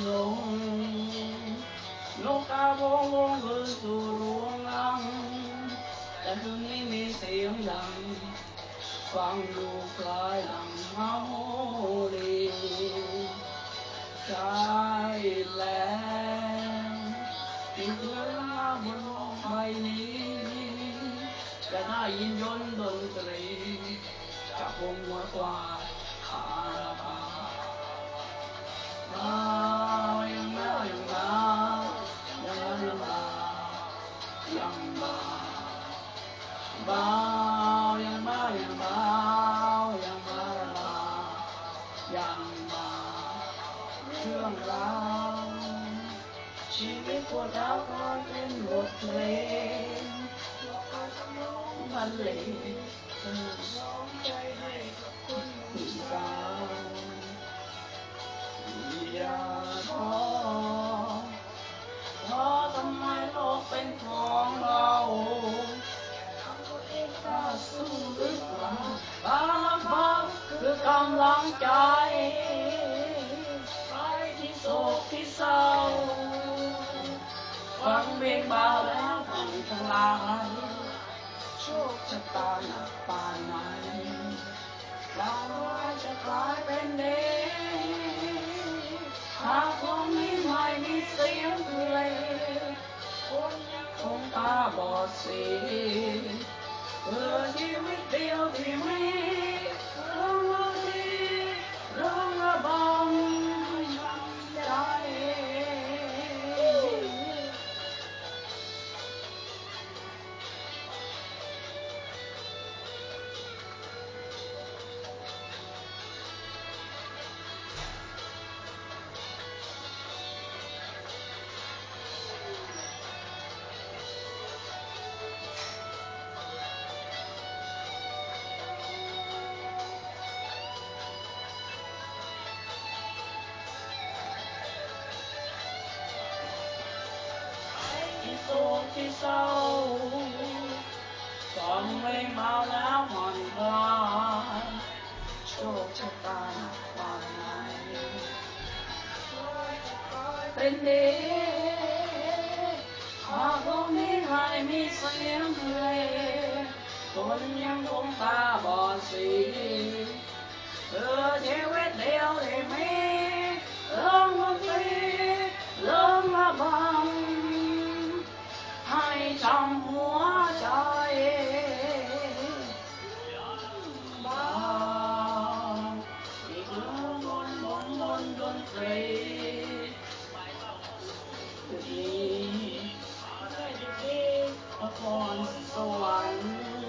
ລົງ ນົກກາວົງວົງຄືນສູ່ລວງລັງ ແຕ່ຄືນນີ້ມີສຽງດັງ ຟັງຢູ່ພາຍຫຼັງເຮົາເລີຍ ໃຊ່ແລ້ວ ທີ່ເກີດມາບົນໂລກໃບນີ້ ຈະໄດ້ຍິນຢົນດົນຕຣີ ຈາກວົງງົວຄວາຍຄາລາບາວ ບ່າວ ຍັງບ່າວ ຍັງບ່າວ ຍັງບ່າວ ຍັງບ່າວ ບ່າວ ຍັງບ່າວ ຍັງບ່າວ ຍັງບ່າວ ຍັງບ່າວ ເລື່ອງລາວ ຊີວິດພວກເຮົາກາຍເປັນບົດເພງ ບັນເລງ ບາບາ ຄືກຳລັງໃຈ ໃຜທີ່ໂສກທີ່ເສົ້າ ຟັງເພງບ່າວແລ້ວພັງທັງຫຼາຍ ໂຊກຊະຕາໜັກປານໃດ ບາບາຈະກາຍເປັນເດັກ ຫາກຄົນນີ້ໃຫ້ມີສຽງເພງ ຄົນຍັງຄົງຕາບອດສີ ເພື່ອຊີວິດດຽວທີ່ມີ ເລື່ອງດນຕີ ເລື່ອງລະບຳໃຈ. ທີ່ໂສກທີ່ເສົ້າ ສອງເວງເບົາແລ້ວຜ່ອນຄລາຍ ໂຊກຊະຕາໜັກປານໃດ ເປັນເດ ຫາກໂລກນີ້ໃຫ້ມີສຽງເພງ ຄົນຍັງຄົງຕາບອດສີ ເອີ ຊີວິດດຽວທີ່ມີ ເລື່ອງດົນຕີ ເລື່ອງລະບຳ ໃຫ້ຈຳຫົວໃຈ ບ່າວ. ສວນ